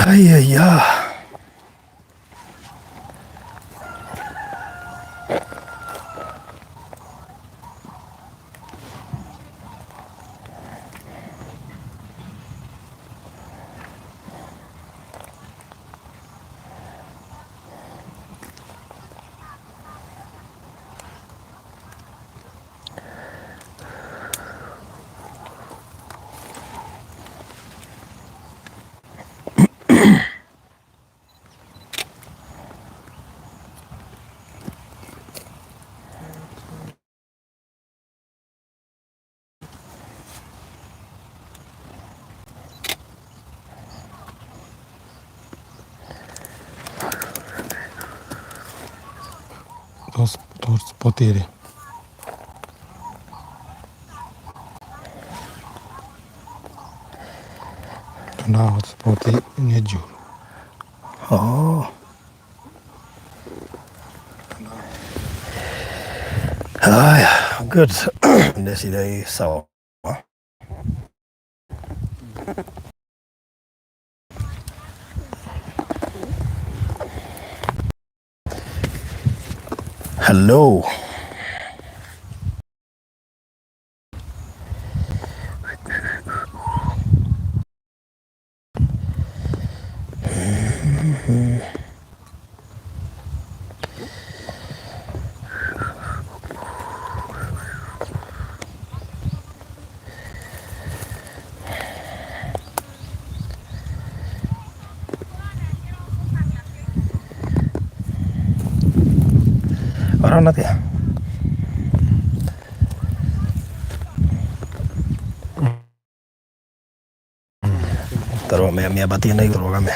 Aiya. Hotspot ĩrĩ. Na hotspot nĩ njũru. Oh. Haya, good. Ndeciria ĩ sawa. Hello. Ũrona atĩa? Tarora mĩambatie na igũrũ rũgame.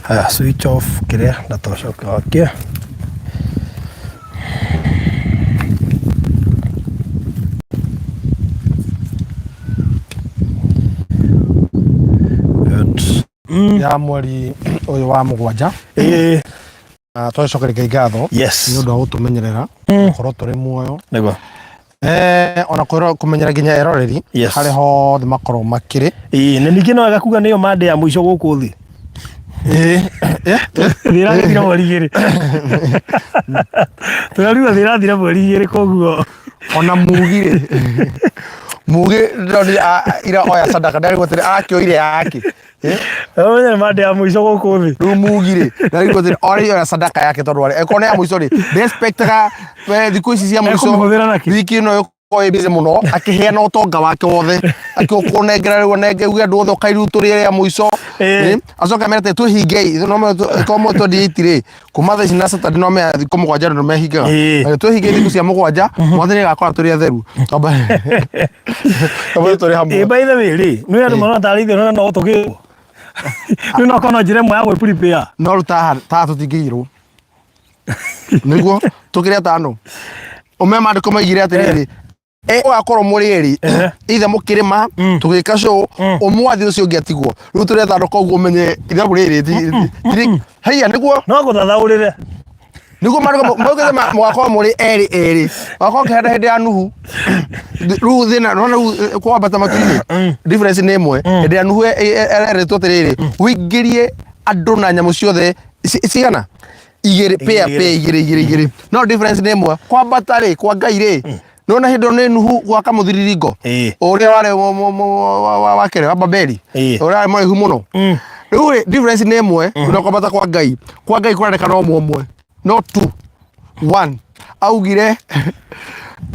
Haya, switch off kĩrĩa na tũcoke wakie. Good. Ya mweri ũyũ wa mũgwanja. Na twacokeria Ngai ngatho nĩ ũndũ wa gũtũmenyerera gũkorwo tũrĩ muoyo. Nĩguo. Ona kũmenyera nginya eroreri harĩa hothe makorwo makĩrĩ. Ĩĩ, na ningĩ no wega kuga nĩyo Monday ya mũico gũkũ thĩ. Thĩ ĩragĩthira mweri igĩrĩ. Tũrariuga thĩ ĩrathira mweri igĩrĩ koguo. Ona mugi rĩ, mugi ndĩronire ira oya sadaka ndarigwo atĩrĩ akĩoire yake. Ũmenye nĩ Monday ya mũico gũkũ thĩ. Rĩu mugi rĩ, ndarigwo atĩrĩ orĩ oya sadaka yake tondũ arĩ angĩkorwo nĩ ya mũico rĩ, ndĩ expectaga thikũ ici cia mũico Ekũmĩhũthĩra nakĩ? wiki ĩno ĩgũkorwo ĩ busy mũno akĩheana ũtonga wake wothe akĩũnengera rĩu anenge uge andũ othe ũkai rĩu tũrĩe rĩa mũico. Acoke amere atĩ twĩhingei, no me korwo mwe 28 rĩ, kuma thaa ici na Saturday no me thikũ mũgwanja andũ mehingaga. Na twĩhinge thikũ cia mũgwanja, mwathani agakora tũrĩ atheru. Tondũ tũrĩ hamwe. Ĩ by the way rĩ, nĩ andũ marona tarĩ itherũ na no tũgĩrwo. Rĩu no korwo no njĩra ĩmwe ya gwĩ prepare. No rĩu taha taha tũtingĩiyĩrwo. Nĩguo tũkĩrĩ atano. Ũme maandĩko maigire atĩrĩrĩ, ũgakorwo mũrĩ erĩ ithe mũkĩrĩma tũgĩka show ũmwe athiĩ ũcio ũngĩ atigwo. Rĩu tũrĩ atano koguo ũmenye ithabu rĩrĩ haiya nĩguo. No ngũthathaũrĩre. Nĩguo maandĩko maugĩte mũgakorwo mũrĩ erĩ erĩ. Mũgakorwo ũkĩhanda hĩndĩ ya Nuhu. Rĩu thĩna nĩwona rĩu kwambata matu-inĩ difference nĩ ĩmwe. Hĩndĩ ya Nuhu erĩtwo atĩrĩrĩ, ũingĩrie andũ na nyamũ ciothe cigana? Igĩrĩ, pair, pair, igĩrĩ, igĩrĩ, igĩrĩ. No difference nĩ ĩmwe. Kwambata rĩ, kwa Ngai rĩ, nĩwona hĩndĩ ĩyo nĩ Nuhu gwaka mũthiriringo ũrĩa warĩ wa kerĩ wa Babeli, ũrĩa warĩ mũraihu mũno. Rĩu rĩ, difference nĩ ĩmwe na kwambata kwa Ngai. Kwa Ngai kũrandĩka no ũmwe ũmwe, no two, one. Augire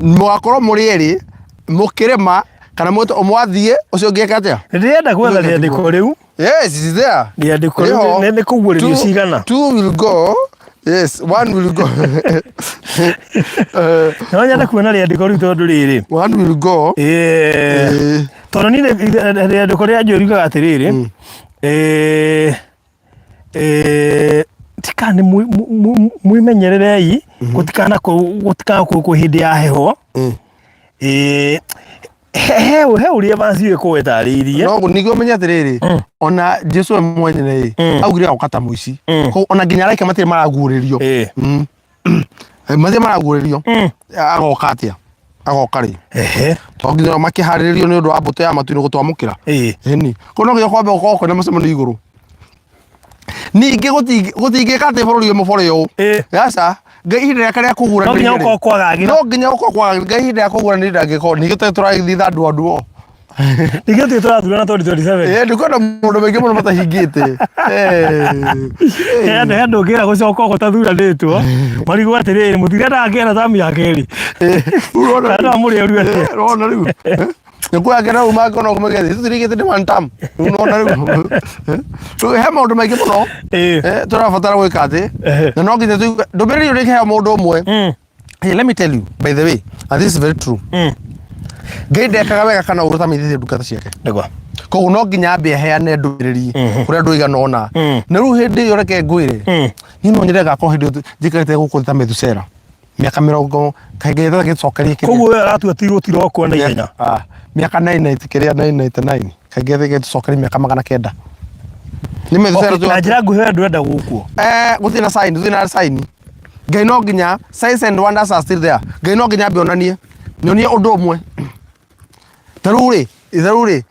mũgakorwo mũrĩ erĩ mũkĩrĩma kana ũmwe athiĩ ũcio ũngĩ eke atĩa? Ndĩrenda gwetha rĩandĩko rĩu. Yes, it is there. Rĩandĩko rĩu Rĩho. nĩ kũguũrĩrio cigana. Two will go. Yes, one will go. No nyende kuona rĩandĩko rĩu tondũ rĩrĩ. One will go. Tondũ niĩ rĩandĩko rĩa njũrigaga atĩrĩrĩ. Tika nĩ mwĩmenyererei gũtikanakorwo kwĩ hĩndĩ ya heho. He he ũrĩa vaci ĩkorwo ĩtarĩirie. No ningĩ ũmenye atĩrĩrĩ, ona Jesu we mwenyewe rĩ, augire agoka ta mũici. Koguo ona nginya araika matirĩ maraguũrĩrio. Matirĩ maraguũrĩrio. Agoka atĩa? Agoka rĩ? Tondũ nginya makĩharĩrĩrio nĩ ũndũ wa mbũtũ ya matu-inĩ gũtwamũkĩra. Ĩni. Koguo no nginya kwambe gũkorwo kwĩna mũcemanio igũrũ. Ningĩ gũtingĩka atĩ bũrũri ũyũ mũbore ũũ. Aca. Ngai ihinda rĩake rĩa kũguũranĩria. No nginya gũkorwo kwagagĩra. No nginya gũkorwo kwagagĩra. Ngai ihinda rĩa kũguũranĩria ndangĩkorwo. Ningĩ tũrĩ tũragĩthiĩ tha andũ andũ o. Ningĩ tũrĩ tũrathurana 2027. Ĩĩ ndikwenda maũndũ maingĩ mũno matahingĩte. He andũ he andũ ũngĩra gũcoka gũtathuranĩtwo. Marigwo atĩrĩrĩ mũtirendaga ngĩra tamu ya kerĩ. Ũrona Kana no mũrĩoru atĩa. Ũrona rĩu. Nĩkuo angĩ rĩu mangĩona ũguo magĩthiĩ tũtirigĩte nĩ one term. Rĩu nĩwona rĩu. Rĩu he maũndũ maingĩ mũno tũrabatara gwĩka atĩ na no nginya tũigue ndũmĩrĩri ĩyo ndĩkĩheo mũndũ ũmwe. Hey, let me tell you, by the way, and this is very true. Ngai ndekaga wega kana ũru atamenyithĩtie ndungata ciake. Nĩguo. Koguo no nginya ambe aheane ndũmĩrĩri kũrĩ andũ aigana ũna. Na rĩu hĩndĩ ĩyo reke ngwĩre, niĩ no nyende ngakorwo hĩndĩ ĩyo njikarĩte gũkũ thĩ ta Methusela mĩaka mĩrongo kaingĩ gĩcokerie kĩrĩa. Koguo we ũratua ti gũtirokwo na ihenya. Ah, mĩaka 990 kĩrĩa 999 kaingĩ gĩcokerie mĩaka 900. Nĩ Methusela Okay, na njĩra nguhĩ we ndũrenda gũkwo. Gũtirĩ na sign, gũtirĩ na sign. Ngai no nginya signs and wonders are still there. Ngai no nginya ambe onanie. Nyonie ũndũ ũmwe. Ta rĩu rĩ, ta rĩu rĩ,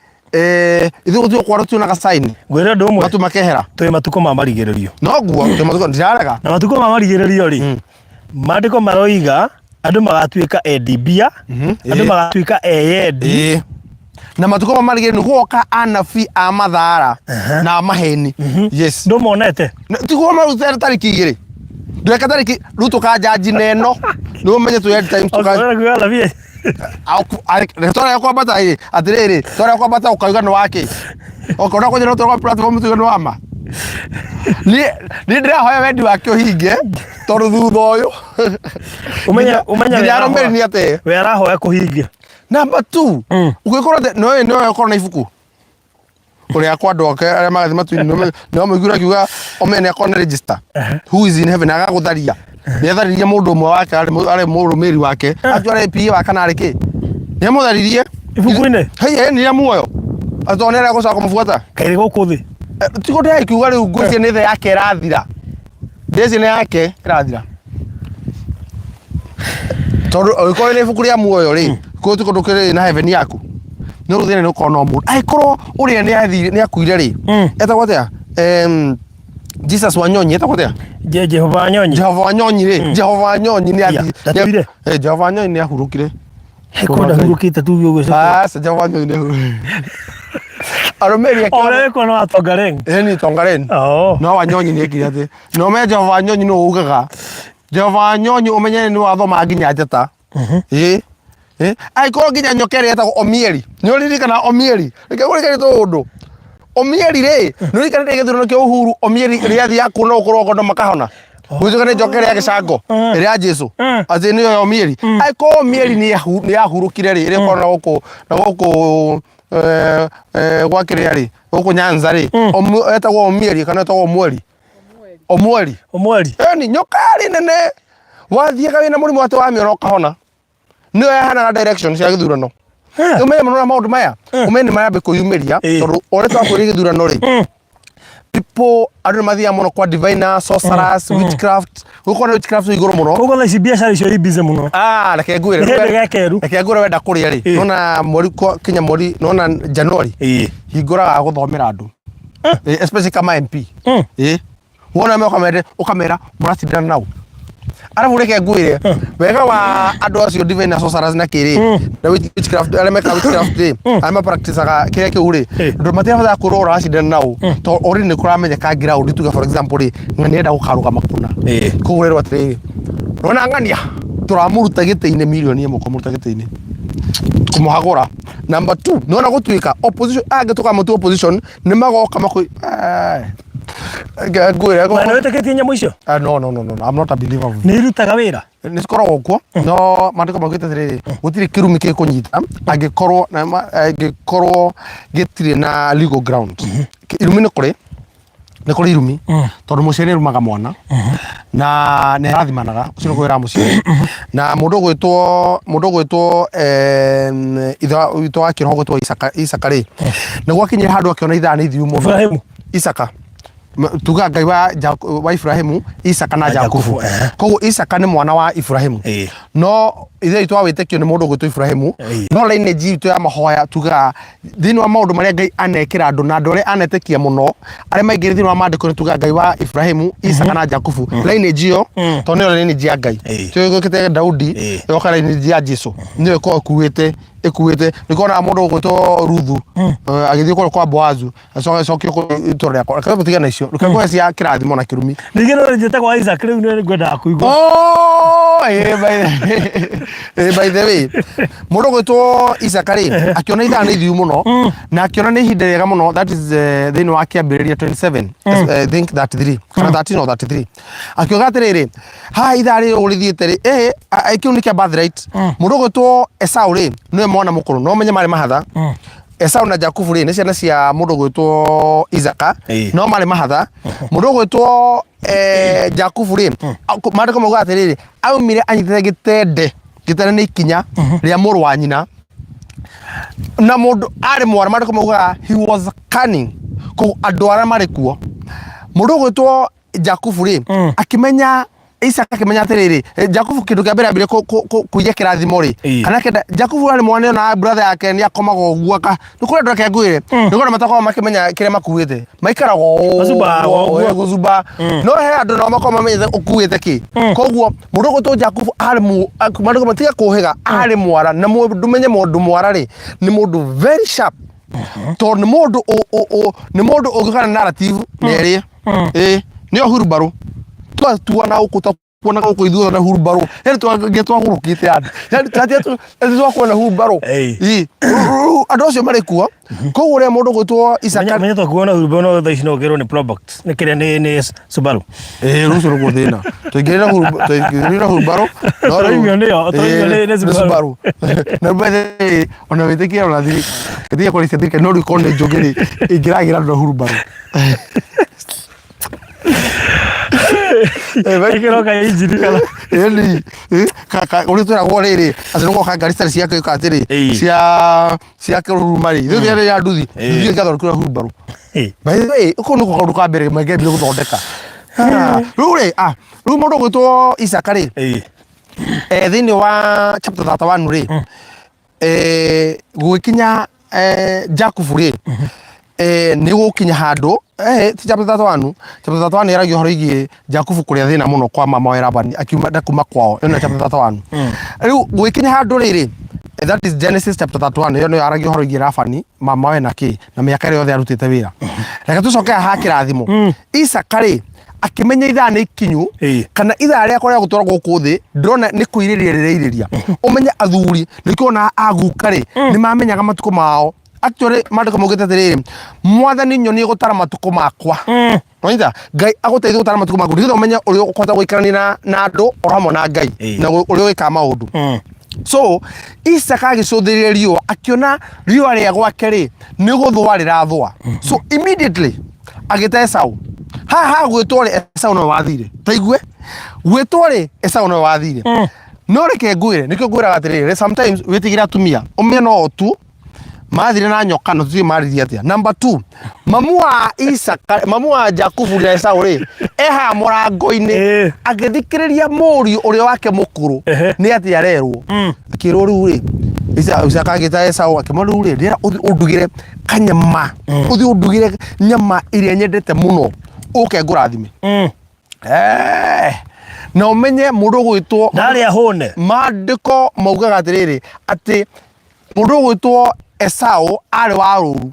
ithuĩ gũtirĩ kwara tuonaga sign. Ngwĩre ũndũ ũmwe. Matu makehera. Twĩ matukũ ma marigĩrĩrio. Noguo, twĩ matukũ ndirarega. Na matukũ ma marigĩrĩrio rĩ, maandĩko maroiga andũ magatuĩka endi mbia, andũ magatuĩka eyendi. Na matukũ ma marigĩrĩrio nĩ gũgoka anabii a mathara na a maheni. Yes. Ndũmonete? Tiguo marutĩte tarĩki igĩrĩ. Ndweka tarĩki rĩu tũkanjanji na ĩno. Nĩguo ũmenye twĩ end times tũka Ũkona kuga anabii. Twarega kwambata ĩ atĩrĩrĩ twarega kwambata ũkauga nĩ wakĩ okorwo kũnjĩra twarega platform tuge nĩ wama. Niĩ niĩ ndĩrahoya wendi wake ũhinge tondũ thutha ũyũ Ũmenye ũmenye nginya arũmĩrĩri nĩ atĩ we arahoya kũhingia. Number 2 ũngĩkorwo atĩ no no ũkorwo na ibuku ũrĩa kwa andũ ake arĩa magathiĩ matu-inĩ no mũiguire akiuga omene akorwo na register who is in heaven agagũtharia nĩ atharirie mũndũ ũmwe wake arĩ arĩ mũrũmĩrĩri wake acio arĩ PA wa kana arĩ kĩ nĩ amũtharirie Ibuku-inĩ? hei nĩ rĩa muoyo atĩ nĩ arĩa gũcoka kũmũbuata Kairĩ gũkũ thĩ. Tiguo ndĩrakiuga rĩu ngwĩciria nĩ thĩ yake ĩrathira ndĩci nĩ yake ĩrathira tondũ ũngĩkorwo nĩ ibuku rĩa muoyo rĩ kũu ti kũndũ kĩrĩ na heaven yaku nĩ ũrũ thĩna nĩ ũkorwo no mũndũ angĩkorwo ũrĩa nĩ athire nĩ akuire rĩ etagwo atĩa Jesus Wanyonyi etagwo atĩa Jehova Wanyonyi. Jehova Wanyonyi rĩ Jehova Wanyonyi nĩ Ya, athire ndatũire. Jehova Wanyonyi nĩ ahurũkire Ko ndahurũkĩte tuge ũguo. Aca Jehova Wanyonyi nĩ ahurũkire arũmĩrĩri ake O ũrĩa wĩkwo no atongareng. Ĩni Tongaren Oh. no Wanyonyi nĩ ekire atĩ no me Jehova Wanyonyi nĩ ugaga Jehova Wanyonyi ũmenye nĩ wathoma nginya njata ĩ ĩ angĩkorwo nginya nyoka ĩrĩa ĩtagwo Omieri nĩ ũririkana Omieri reke ngũririkanie tũũndũ Omieri rĩ nĩ ũririkana rĩrĩa gĩthurano kĩa Uhuru Omieri rĩathiaga kuona gũkũ rũgongo makahona gwĩtuĩka nĩ njoka ĩrĩa ya gĩcango ĩrĩa ya Jesu atĩ nĩyo ya Omieri angĩkorwo Omieri nĩ yahurũkire rĩ ĩrĩa ĩkoragwo na gũkũ na gũkũ gwa kĩrĩa rĩ gũkũ Nyanza rĩ etagwo Omieri kana etagwo Omweri Omweri Omweri. Yani nyoka yarĩ nene wathiaga wĩna mũrimũ atĩ wamĩona ũkahona nĩyo yahanaga direction cia gĩthurano ũmenye mũno na maũndũ maya ũmenye nĩ marambia kwĩyumĩria tondũ ũrĩa twakwĩrire gĩthurano rĩ people andũ nĩ mathiaga mũno kwa diviner sorcerers witchcraft gũkorwo na witchcraft igũrũ mũno Koguo thaa ici biacara icio i busy mũno. Ah, reke ngwĩre Nĩ hĩndĩ gekeru. Reke ngwĩre wenda kũrĩa rĩ nona mweri kwa kinya mweri nona January hingũraga gũthomera andũ especially kama MP wona me ũkamere ũkamera mũracindana nao arabu reke ngwĩre wega wa andũ acio divine sorcerers na kĩrĩ na witchcraft arĩa mekaga witchcraft rĩ arĩa mapracticaga kĩrĩa kĩu rĩ ndũ matirabatara kwĩrwo ũracindana nao tondũ already nĩ kũramenyeka ground tuge for example rĩ ng'ania enda gũkarũgama kũna koguo ũrerwo atĩrĩrĩ nona ng'ania tũramũruta gĩtĩ-inĩ mirioni ĩmwe kũmũruta gĩtĩ-inĩ kũmũhagũra number 2 nona gũtuĩka opposition angĩ tũkamũtua opposition nĩ magoka makũ ngwĩre Na nĩ wĩtĩkĩtie nyamũ icio? Ah, no no no no I'm not a believer of Nĩ irutaga wĩra? Nĩ cikoragwo kuo no maandĩko maugĩte atĩrĩrĩ gũtirĩ kĩrumi gĩkũnyita angĩkorwo angĩkorwo gĩtirĩ na legal ground. Irumi nĩ kũrĩ. Nĩ kũrĩ irumi, tondũ mũciari nĩ arumaga mwana na nĩ arathimanaga, ũcio nĩ kwĩra mũciari. Na mũndũ ũgwĩtwo ithe witũ wa kĩroho ũgwĩtwo Isaka, Isaka rĩ, nĩ gwakinyire handũ akĩona ithaa nĩ ithiu mũno. Ibrahimu. Isaka, tuga Ngai wa Ibrahimu, Isaka na Na Jakubu. Jakubu. Koguo Isaka nĩ mwana wa Ibrahimu. No ithe witũ wa wĩtĩkio nĩ mũndũ ũgwĩtwo Ibrahimu. No lineage itũ ya mahoya, tugaga thĩinĩ wa maũndũ marĩa Ngai anekĩra andũ na andũ arĩa anetĩkia mũno arĩa maingĩrĩ thĩinĩ wa maandĩko, nĩ tugaga Ngai wa Ibrahimu, Isaka na Jakubu. Lineage ĩyo, tondũ nĩyo lineage ya Ngai, tũgĩkĩte Daudi, ĩgoka lineage ya Jesu, nĩyo ĩkoragwo ĩkuĩte. Nĩ kuona mũndũ ũgwĩtwo Ruthu agĩthiĩ kũrĩa kwa Boazu, acoka acokio kũrĩ itũra rĩakwa. Reke tũtigane na icio, reke ngũhe cia kĩrathimo na kĩrumi. Ningĩ no njĩtagwo Isaac, rĩu nĩ ngwendaga kũigua. Oh, by the way, mũndũ ũgwĩtwo Isaka rĩ, akĩona ithaa nĩ ithiu mũno na akĩona nĩ ihinda rĩega mũno, that is thĩinĩ wa Kĩambĩrĩria 27, I think 33 kana 13 or 33, akiuga atĩrĩrĩ, haha ithaa rĩrĩ ũguo rĩthiĩte rĩ, kĩu nĩ kĩa birthright. Mũndũ ũgwĩtwo Esau rĩ, nĩwe mwana mũkũrũ, no ũmenye marĩ mahatha. Esau na Jakubu rĩ, nĩ ciana cia mũndũ ũgwĩtwo Isaka, no marĩ mahatha. Mũndũ ũgwĩtwo Jakubu rĩ, maandĩko maugaga atĩrĩrĩ, aumire anyitĩte gĩtende. Gĩtende nĩ ikinya rĩa mũrũ wa nyina, na mũndũ arĩ mwara. Maandĩko maugaga he was cunning. Koguo andũ arĩa marĩ kuo, mũndũ ũgwĩtwo Jakubu rĩ, akĩmenya Isaka akĩmenya atĩrĩrĩ, Jakubu kĩndũ kĩa mbere ambire kũiya kĩrathimo rĩ, kana kenda Jakubu arĩ mwana ona brother yake nĩ akomaga ũguo aka nĩ kũrĩ andũ, reke ngwĩre, nĩ kũrĩ andũ matakoragwo makĩmenya kĩrĩa makuĩte, maikaraga ũũ. Macumbaga ũguo. Gũcumba. No he andũ nao makoragwo mamenyete ũkuĩte kĩ. Koguo mũndũ ũgwĩtwo Jakubu arĩ maandĩko matiga kũhĩga, arĩ mwara, na mũndũ menye mũndũ mwara rĩ, nĩ mũndũ very sharp, tondũ nĩ mũndũ ũngĩũka na narrative na ĩrĩe. Ĩĩ, nĩyo hurumbarũ twatuana gũkũ, twakuona gũkũ ithuothe na hurumbarũ, yani twangĩ twagũrũkĩte andũ, yani twatia twakuona hurumbarũ. Ĩ, rĩu andũ acio marĩ kuo. Koguo ũrĩa mũndũ gwĩtwo Isaka Menya twakuona hurumbarũ, no thaa ici no ũgĩrwo nĩ Probox, nĩ kĩrĩa nĩ Subaru. Ĩĩ, rũcio nĩguo thĩna, tũingĩrĩra hurumbarũ, no rĩu Tũraumio nĩyo, tũraumio nĩ nĩ Subaru. Subaru. Na by the way, ona wĩtĩkie ona thiri wĩtĩkie kũrĩ cia thirikari, no rĩu korwo nĩ njũgĩ rĩ, ingĩragĩra andũ na hurumbarũ. Ĩkĩroka injini kana Ĩni, ũrĩa twĩragwo rĩrĩ atĩ nĩgwoka ngari citarĩ cia gwĩka atĩrĩ, cia kĩruruma rĩ, ithuĩ rĩrĩa ya nduthi, nduthi ĩgathondekwo hurumbarũ. By the way, ũkũ nĩko kaũndũ ka mbere mangĩambire gũthondeka. Ah, rĩu rĩ, rĩu mũndũ ũgwĩtwo Isaka rĩ, thĩinĩ wa chapter 31 rĩ, gũgĩkinya Jakubu rĩ, nĩ gũkinya handũ, ti chapter 31. Chapter 31 yaragia ũhoro wĩgiĩ Jakubu kũrĩa thĩna mũno kwa mama wa Labani, akiuma kuma kwao. Ĩyo nĩyo chapter 31. Rĩu gũgĩkinya handũ rĩrĩ, that is Genesis chapter 31, ĩyo nĩyo yaragia ũhoro wĩgiĩ Labani mama we na kĩ na mĩaka ĩrĩa yothe arutĩte wĩra. Reke tũcoke haha kĩrathimo. Isaka rĩ, akĩmenya ithaa nĩ ikinyu, kana ithaa rĩakwa rĩa gũtũra gũkũ thĩ ndĩrona nĩ kwĩirĩria rĩreirĩria. Ũmenye athuri nĩkĩo ona aguka rĩ, nĩ mamenyaga matukũ mao. Actually, maandĩko maugĩte atĩrĩrĩ, "Mwathani, nyonie gũtara matukũ makwa." Wanyita? Ngai agũteithie gũtara matukũ maku nĩgetha ũmenye ũrĩa ũkũhota gũikarania na andũ o hamwe na Ngai na ũrĩa ũgĩkaga maũndũ. So Isaka agĩcũthĩrĩria riũa, akĩona riũa rĩa gwake rĩ, nĩ gũthũa rĩrathũa. So immediately agĩta Esau. Haha gwĩtwo rĩ, Esau nowe wathire. Taigue gwĩtwo rĩ, Esau nowe wathire. No reke ngwĩre, nĩkĩo ngwĩraga atĩrĩrĩ, sometimes wĩtigĩre atumia, ũmenye no tu mathire na nyoka, no tũtiũĩ maririe atĩa. Number 2, mamu wa Isaka, mamu wa Jakubu na Esau rĩ, e haha mũrango-inĩ agĩthikĩrĩria mũriũ ũrĩa wake mũkũrũ nĩ atĩa arerwo. Akĩrwo rĩu rĩ, Isaka agĩta Esau, akĩmwĩra, rĩu rĩ, ndĩrenda ũthiĩ ũndugĩre kanyama, ũthiĩ ũndugĩre nyama ĩrĩa nyendete mũno, ũke ngũrathime. Na ũmenye mũndũ ũgwĩtwo Ndarĩa hũne. Maandĩko maugaga atĩrĩrĩ, atĩ mũndũ ũgwĩtwo Esau arĩ wa rũru,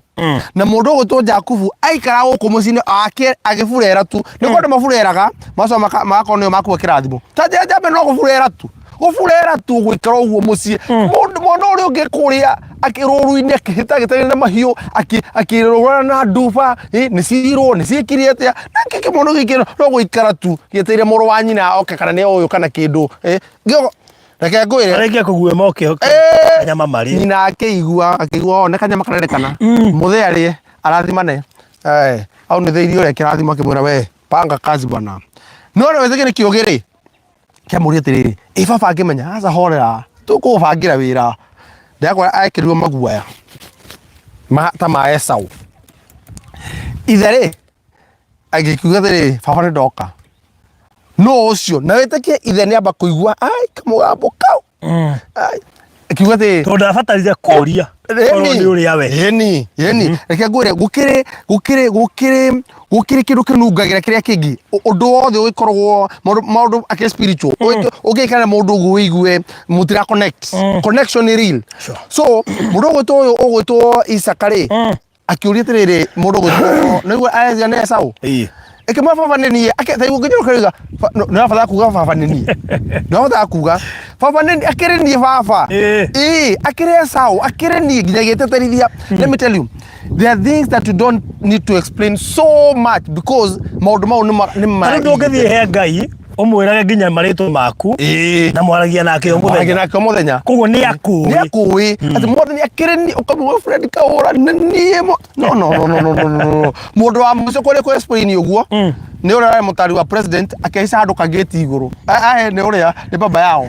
na mũndũ ũgwĩtwo Jakubu aikara gũkũ mũciĩ-inĩ ake agĩburera tu. Nĩ kwenda mabureraga macoka magakorwo nĩo makua kĩrathimo. Ta njĩra njambe no gũburera tu, gũburera tu, gũikara ũguo mũciĩ. Mũndũ mwana ũrĩa ũngĩ kũrĩa rũru-inĩ akĩhĩta agĩteng'era na mahiũ, akĩrũrana na nduba, nĩ ciirwo, nĩ ciĩkire atĩa, na kĩmwana gĩkĩ no gũikara tu gĩetereire mũrũ wa nyina oke, kana nĩ ũyũ kana kĩndũ. Reke ngwĩre. Arĩkia kũguĩma ũkĩhoka kanyama marĩe. Nyina akĩigua, akĩigua, "Oh, nĩ kanyama karerekana, mũthee arĩe, arathimane." Aunithĩirie ũrĩa kĩrathimo akĩmwĩra we panga kazi bwana. No rĩu wĩtĩkie nĩ kĩũgĩ rĩ, kĩamũria atĩrĩrĩ, ĩ baba angĩmenya, aca horera, tũkũbangĩra wĩra. Ndakora ekĩrirwo maguoya ma, ta ma Esau. Ithe rĩ, agĩkiuga atĩrĩrĩ, baba nĩ ndoka. Nũ ũcio? Na wĩtĩkie ithe nĩ amba kũigua, ai kamũgambo kau. Ai, akiuga atĩrĩrĩ, Tondũ ndabatarire kũria korwo nĩ ũrĩa we. Ĩni, ĩni, reke ngwĩre gũkĩrĩ gũkĩrĩ gũkĩrĩ gũkĩrĩ kĩndũ kĩnungagĩra kĩrĩa kĩngĩ. Ũndũ wothe ũgĩkoragwo maũndũ maũndũ akĩrĩ spiritual. Ũngĩikara na mũndũ ũguo ũigue mũtira connect. Connection nĩ real. Sure. So mũndũ ũgwĩtwo ũyũ ũgwĩtwo Isaka rĩ, akiũria atĩrĩrĩ mũndũ ũgwĩtwo nĩguo arecia nĩ Esau. Ĩĩ. Ĩkĩmwĩra baba nĩ niĩ. Ake ta ũngĩnjĩra ũkauga nĩ wabatara kuga baba nĩ niĩ. Nĩ wabatara kuga baba nĩ akĩrĩ niĩ baba. Ĩĩ. Ĩĩ, akĩrĩ Esau, akĩrĩ niĩ nginya gĩteterithia. Let me tell you, there are things that you don't need to explain so much because maũndũ mau nĩ ma nĩ ma Ta rĩu ndũngĩthiĩ he Ngai ũmwĩrage nginya marĩtwa maku Ĩĩ. na mwaragia nake o Mwaragia mũthenya. nake o mũthenya. Koguo nĩ akũĩ. Nĩ akũĩ. Atĩ mwathani akĩrĩ niĩ ũkamwĩra Fred Kaũra nĩ niĩ mo- No no no no no no no no. Mũndũ wa mũico kũrĩa kũ explain ũguo nĩ ũrĩa warĩ mũtari wa president akĩhaica handũ kagĩti igũrũ. Ahe nĩ ũrĩa nĩ baba yao.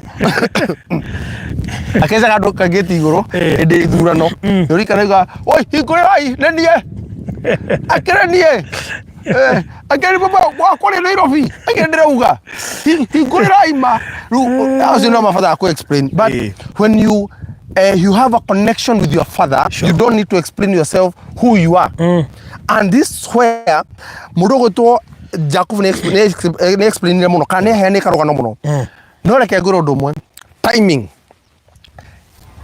Akĩhaica handũ kagĩti igũrũ hĩndĩ ya ithurano. Nĩ ũrikana auga, "Oi hingũrĩrai nĩ niĩ." Akĩrĩ niĩ. Eh, akĩrĩ baba wa kũrĩa Nairobi. Akĩrĩ ndĩrauga. Hingũrĩrai ma. Rĩu acio no mabatara kũ explain. But when you you have a connection with your father sure. you don't need to explain yourself who you are and this is where mũndũ ũgwĩtwo Jacob nĩ nĩ explainire mũno kana nĩ aheanĩte karũgano mũno no reke ngwĩre ũndũ ũmwe timing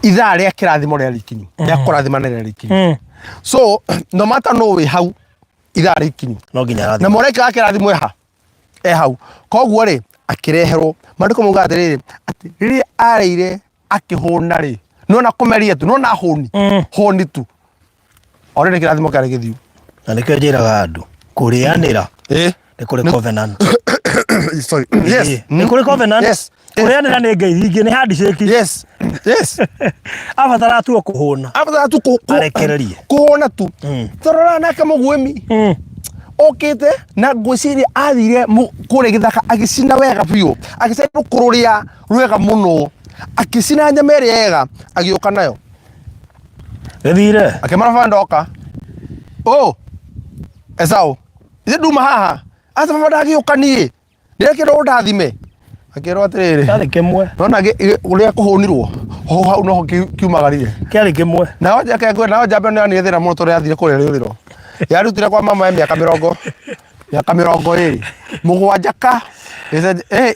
ithaa rĩa kĩrathimo rĩarĩ ikinyu rĩa kũrathimana rĩarĩ ikinyu so no matter no wĩ hau ithaa rĩ ikinyu No nginya na arathimwo. mũraika wa kĩrathimo eha e hau koguo rĩ akĩreherwo maandĩko mauga atĩrĩrĩ atĩ rĩrĩa arĩire akĩhũna rĩ nona kũmeria tu nona hũni hũni tu already kĩrathimo kĩarĩ gĩthiu Na nĩkĩo njĩraga andũ kũrĩanĩra ĩ nĩ kũrĩ covenant. sorry yes Ĩĩ, Nĩ kũrĩ covenant. Yes. Kũrĩanĩra nĩ ngeithi ingĩ nĩ handshake. yes yes Abatara tu o kũhũna. abatara tu Arekererie. kũhũna tu torora nake mũguĩmi okĩte na ngwĩciria athire kũrĩa gĩthaka agĩcina wega biũ agĩcina rũkũrũ rĩa rwega mũno akĩcina nyama ĩrĩa ega agĩũka nayo Gĩthire. akĩmara baba ndoka ũ Esau ithe nduma haha aca baba ndagĩũka niĩ ndĩrekĩrwo ũndathime akĩrwo atĩrĩrĩ Kĩarĩ kĩmwe. nona ũrĩa kũhũnirwo ho hau noho kiumagarire Kĩarĩ kĩmwe. nayo njake ngwe nayo njamba nĩ yanire thĩna mũno tondũ yathire kũrĩa rĩũrĩro yarutire kwa mama ya mĩaka mĩrongo mĩaka mĩrongo ĩrĩ mũgwanja ka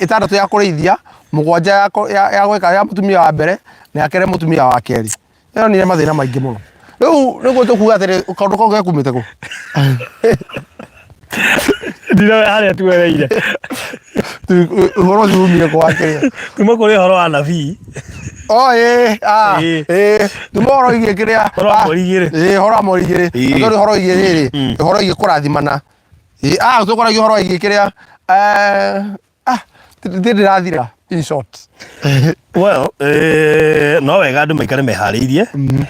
ĩtandatũ ya kũrĩithia mũgwanja ya ya gwĩka ya mũtumia wa mbere na ya kerĩ mũtumia wa kerĩ yonire mathĩna maingĩ mũno rĩu nĩguo tũkuga atĩrĩ kaũndũ kau gekumĩte kũ Ndinoe harĩa tuereire. Ũhoro ũcio umire kũ wakĩrĩa Kuma kũrĩ ũhoro wa nabii. Oh, ĩĩ, ah, Ĩĩ. ĩĩ. Tuma ũhoro wĩgiĩ kĩrĩa Ũhoro wa mweri igĩrĩ. Ĩĩ, ũhoro wa mweri igĩrĩ. Ĩĩ. Tondũ ũhoro wĩgiĩ rĩrĩ, ũhoro wĩgiĩ kũrathimana. Ĩĩ, ah, tũkwaragia ũhoro wĩgiĩ kĩrĩa, eh, ah, ndĩ ndĩrathira, in short. Well, no wega andũ maikare meharĩirie.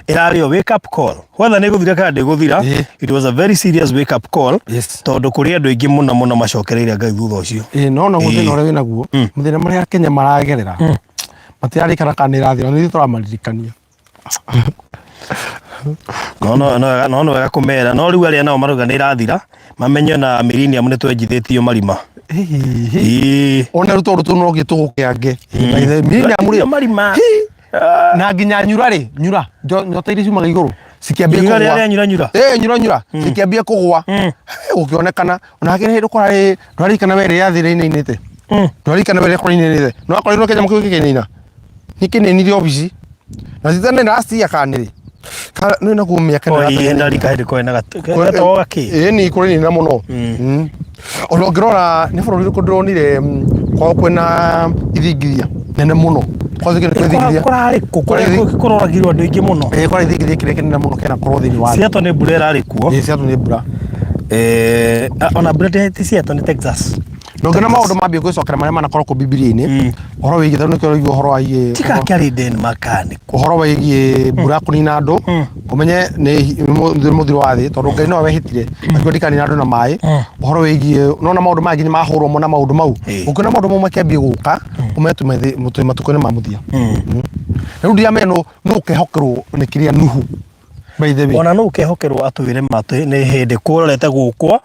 Ĩrarĩ o wake up call. Whether nĩ ĩgũthira kana ndĩgũthira, Ĩĩ. it was a very serious wake up call. Yes. Tondũ kũrĩ andũ aingĩ mũno mũno macokereire Ngai thutha ũcio. Ĩĩ, no no Ĩĩ. mũthĩna ũrĩa wĩnaguo, mathĩna marĩa Kenya maragerera, matirarikana kana nĩ ĩrathira, nĩ ithuĩ tũramaririkania. No no no no nĩ wega kũmera. No rĩu arĩa nao marauga nĩ ĩrathira, mamenye na millennium nĩ twenjithĩtio marima. Ĩĩ. Ona rĩu tondũ tũu no gĩtũgũkĩange. Millennium rĩ, Marima. na nginya nyura rĩ, nyura, njota iria ciumaga igũrũ, cikĩambia Ihiga rĩrĩa kũgũa. rĩa nyura nyura. Ĩĩ, nyura nyura, cikĩambia kũgũa. Gũkĩonekana, ona hakĩrĩ hĩndĩ kũrarĩ, ndwaririkana we rĩrĩa thĩ ĩrainainĩte. Ndwaririkana we rĩrĩa kũrainainĩte. Nĩ wakorirwo kĩnyamũ kĩu gĩkĩinaina. Nĩ kĩnainire obici. Na ti tene last year kana nĩ rĩ. Kana nĩ naguo mĩaka ĩno Oi, yatũire. ndarika hĩndĩ kwarĩ na gatogo gakĩ. Ĩĩ ni kũrainaina mũno. Ona ũngĩrora nĩ bũrũri ũrĩkũ ndĩronire kwao kwĩna ithingithia nene mũno. Kwanza kĩndũ kĩa ithingithia. Kũrarĩ kũ? Kũrĩa kũroragirwo andũ aingĩ mũno. Ĩĩ kwarĩ ithingithia kĩrĩa kĩnene mũno kĩanakorwo thĩinĩ wa thĩ. Seattle nĩ mbura ĩrarĩ kuo. Ĩĩ Seattle nĩ mbura. Ona mbura ti Seattle nĩ Texas. Ndũngĩona maũndũ mambie gwĩcokera marĩa manakorwo kũ Bibilia-inĩ ũhoro wĩgiĩ tondũ nĩkĩo ũraigua ũhoro wĩgiĩ Tikake arĩ Denmark nĩ kũ? Ũhoro wĩgiĩ mbura kũnina andũ, ũmenye nĩ mũthiro wa thĩ, tondũ Ngai nowe wehĩtire akiuga ndikanina andũ na maĩ. Ũhoro wĩgiĩ nona maũndũ maya nginya mahũrwo na maũndũ mau, ũngĩona maũndũ mau makĩambia gũka, ũmenye twĩ matukũ-inĩ ma mũthia. Rĩu ndiramenya nũ ũkehokerwo nĩ kĩrĩa Nuhu, by the way. Ona nũ ũkehokerwo atwĩre ma nĩ hĩndĩ kũrorete gũkwa.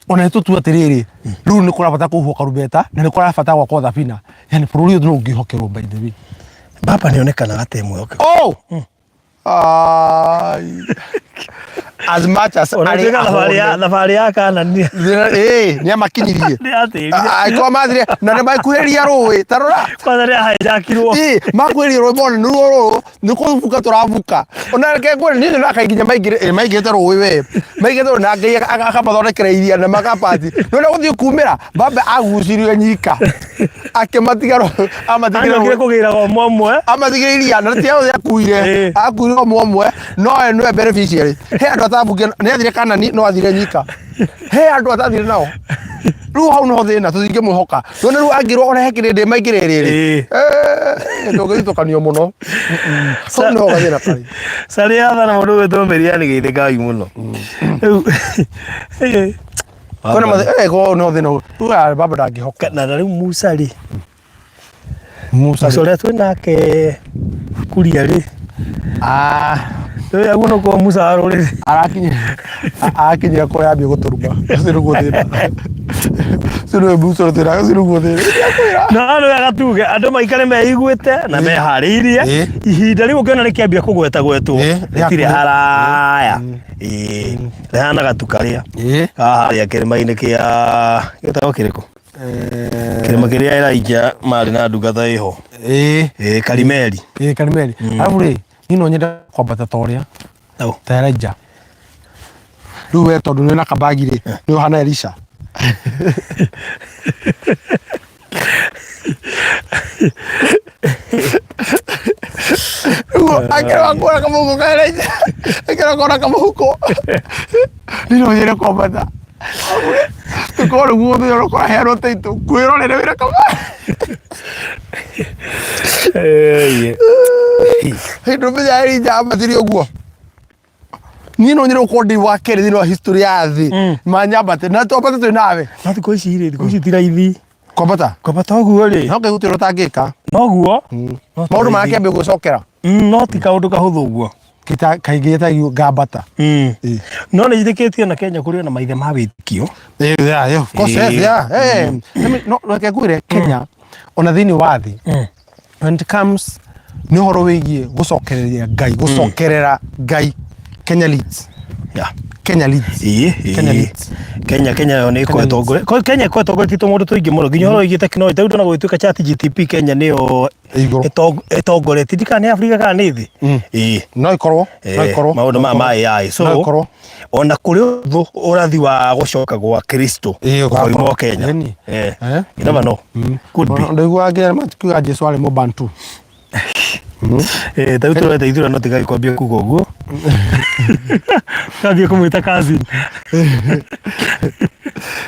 Ona nĩ tũtue atĩrĩrĩ, rĩu nĩ kũrabata kũhuhwo karumbeta na nĩ kũrabata gwakwo thabina, yani bũrũri ũyũ nũ ũngĩhokerwo, by the way? Baba nĩ onekanaga ta mwĩhokeku. Oh! Ai. As much as Ona arĩ tuĩka thabarĩ ya ahone. thabarĩ ya Kanani. Ĩĩ, nĩ amakinyirie. Nĩ atĩrire. Angĩkorwo mathire na nĩ makuhĩrĩria rũĩ, ta rora. Kwanza nĩ ahijackirwo. Ĩĩ, makuhĩrĩria rũĩ mone nĩruo rũrũ, nĩ kũbuka tũrabuka. Ona reke ngwĩre, niĩ nyonaga kaingĩ nginya maingĩrĩte maingĩrĩte rũĩ we. Maingĩrĩte rũĩ na Ngai akamathondekera iria na makapati. Nĩ ũrĩa gũthiĩ kumĩra, baba agucirie nyika. Akĩmatiga amatigire Anyokire kũgĩraga ũmwe ũmwe. Amatigire iria na ti othe akuire. Akuire ũmwe ũmwe, no we nĩwe beneficiary. He andũ atabukire, nĩ athire Kanani, no athire nyika. He andũ atathire nao. Rĩu hau niho thĩna, tũtingĩmwĩhoka. None rĩu angĩrwo ũrehe kĩrĩndĩ maingĩre rĩrĩ. Tũngĩthutũkanio mũno. Hau niho gathĩna karĩ. Carĩ yathana mũndũ gwĩtwo Mĩriani geithĩkai mũno. Rĩu Kwĩna ko niho thĩna ũyũ. Rĩu aya baba ndangĩhoka. Na rĩu Musa rĩ, Musa Musa ũrĩa twĩ nake kuria rĩ, Ah, rĩu aguo nĩkuo Musa wa rũrĩrĩ. Arakinyira arakinyira kũrĩa ambia gũtũruma. Ũcio nĩguo thĩna. Ũcio nĩwe Musa ũrĩa twĩnaga, ũcio nĩguo thĩna. No nĩ wega tuge andũ maikare meiguĩte na meharĩirie. Ihinda rĩu ũngĩona rĩkĩambia kũgweta gwetwo, rĩtirĩ rĩhakuhĩ. haraya. Ĩĩ, rĩhana gatu karĩa harĩa kĩrĩma-inĩ kĩa gĩtagwo kĩrĩkũ, kĩrĩma kĩrĩa Elijah marĩ na ndungata ĩho. Ĩĩ, Karimeli. Ĩĩ, Karimeli. Arabu rĩ, niĩ no nyende kwambata ta ũrĩa Au. ta Elijah. Rĩu we tondũ nĩ na kabagi rĩ, nĩ ũhana Elisha. Rĩu akĩrora kuona kamũhuko ka Elijah, akĩrora kuona kamũhuko. Niĩ no nyende kwambata. Tũkorwo nĩguo mũthenya ũrĩa ũkaheanwo taitũ, kwĩrorere wĩna kabagi. Hĩndĩ ũmenya Elijah ambatire ũguo. Niĩ no nyende gũkorwo ndĩ wa kerĩ thĩinĩ wa history ya thĩ manyambate na twambate twĩ nawe. No thikũ ici rĩ, thikũ ici ti raithi Kwambata. Kwambata ũguo rĩ. No Ngai gũtirĩ ũtangĩka. Noguo. No ti Maũndũ raithi. marakĩambia gwĩcokera. No ti kaũndũ kahũthũ ũguo. Kita kaingĩ ĩtagio ngambata. No nĩ njĩtĩkĩtie na Kenya kũrĩ ona maithe ma wĩtĩkio. Yeah, of course, yes, yeah. Let me, no, reke ngwĩre, Kenya ona thĩinĩ wa thĩ, when it comes nĩ ũhoro wĩgiĩ gũcokereria Ngai, gũcokerera Ngai, Kenya leads. Kenya leads. Kenya leads. Kenya yo nĩ Kenya ĩkoretwo Kenya ĩkoretwo ĩtongoretie tũmaũndũ tũingĩ mũno, nginya ũhoro wĩgiĩ tekinoronjĩ. Tarĩu ndona gũgĩtuĩka Chat GTP, Kenya nĩyo Igũrũ. Ĩtongoretie, ndikana nĩ Afrika kana nĩ thĩ. Ĩĩ. No ikorwo no ikorwo Maũndũ maya ma AI, so No ikorwo. Ona kũrĩ ũthũ ũrathi wa gũcoka gwa Kristo ũgakorwo. ũkoima Kenya. Ĩni. You never know, could be. Ndaiguaga nginya makiuga Jesu arĩ mũbantu. Ta rĩu tũreta ithurano, tigai kwambia kuga ũguo, kambia kũmwĩta cousin.